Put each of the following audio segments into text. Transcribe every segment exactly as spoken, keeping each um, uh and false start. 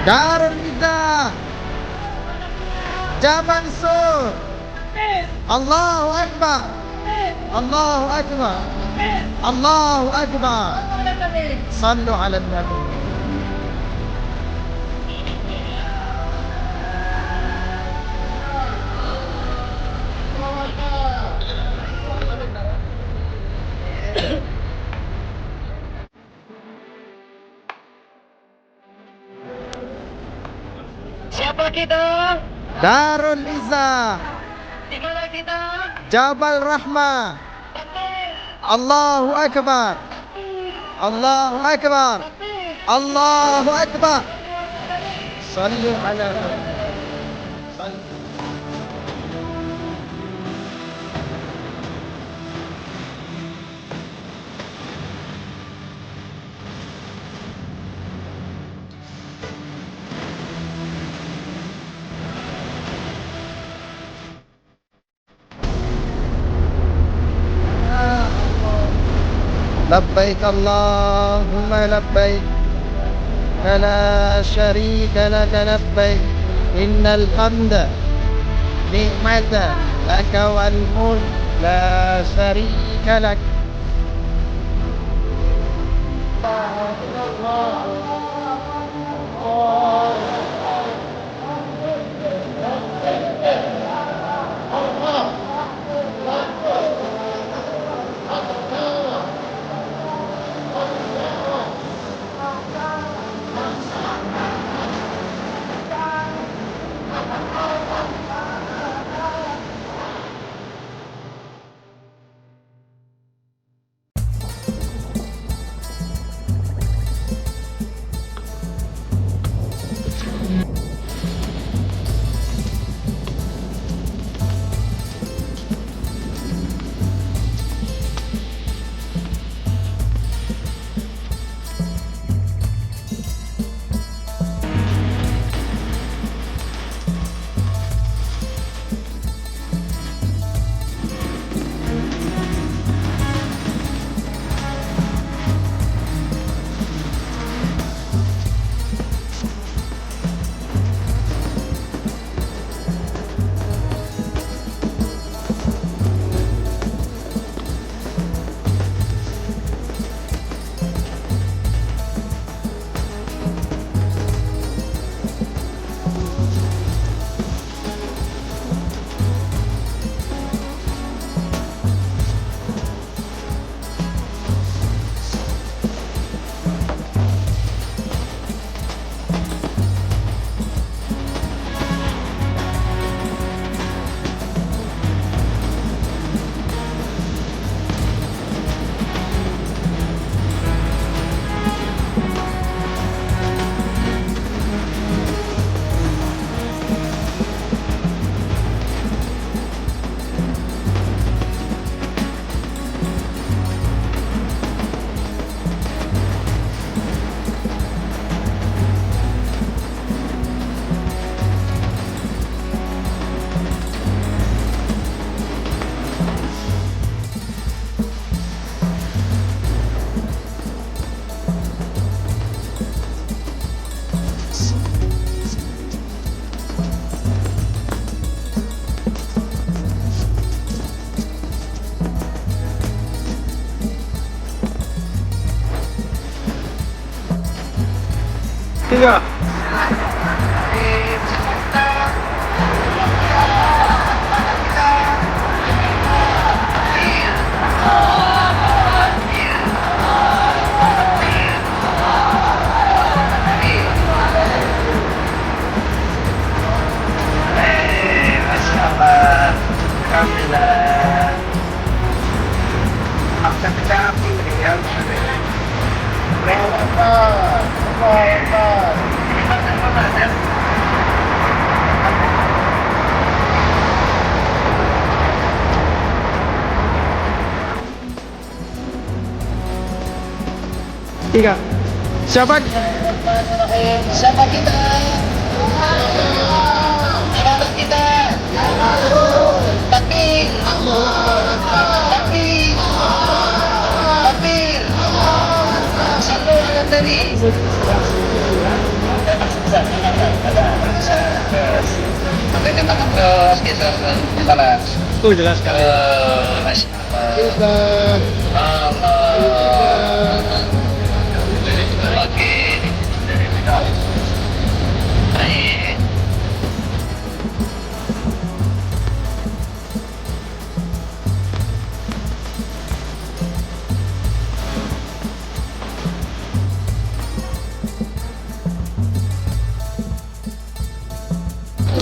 Darul Izzah. Jabal Sur. Allahu Akbar. Allahu Akbar. Allahu Akbar. Sallu ala Nabi. Siapa kita? Darul Izzah. Di mana kita? Jabal Rahmah. Takbir. Allahu Akbar. Allahu Akbar. Takbir. Allahu Akbar. Sallu ala Nabi. Sallu. لبيك اللهم لبيك، لا شريك لك لبيك، إن الحمد نعمة لك والملك لا شريك لك. Tiga. Tiga. Siapa? Siapa kita? Siapa kita? Takbir! Takbir! Takbir! Sallu ala Nabi. Oh, jelas sekali.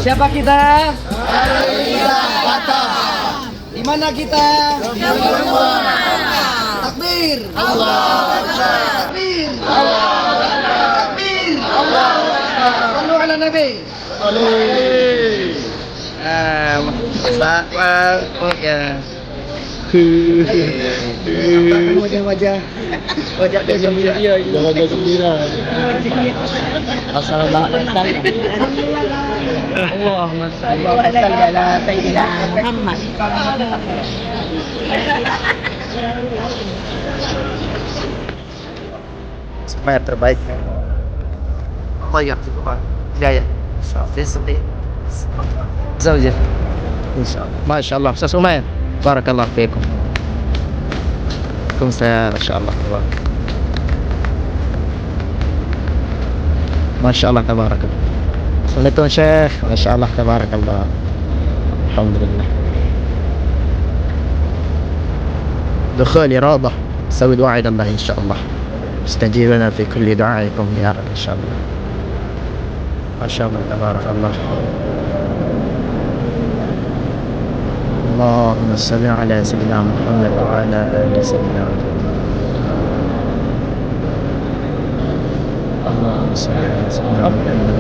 Siapa kita? Di mana kita? Takbir! Allahu Akbar! Takbir! Allahu Akbar! Takbir! Allahu Akbar! Sallu ala Nabi! Ah, Pak, Pak, oh, ya. Wajah-wajah. Wajah gembira. Wajah gembira. Assalamualaikum. Allahumma shalli ala sayyidina Muhammad. Semuanya terbaik. Oh ya, ya, ya. Insya Allah. Zaujah. Insya Allah. Masya Allah, Ustaz Umair. Barakallahu fiikum. Waalaikumsalam. Masya Allah. Masya Allah, tabarakallah. Assalamualaikum, Syekh. Masya Allah, tabarakallah. Alhamdulillah. دخول رابح. سوي دعاء إلى الله إن شاء الله. استجيب لنا في كل دعائكم يا رب إن شاء الله. ما شاء الله تبارك الله. اللهم صل على سيدنا محمد وعلى آل سيدنا محمد. اللهم صل على سيدنا محمد.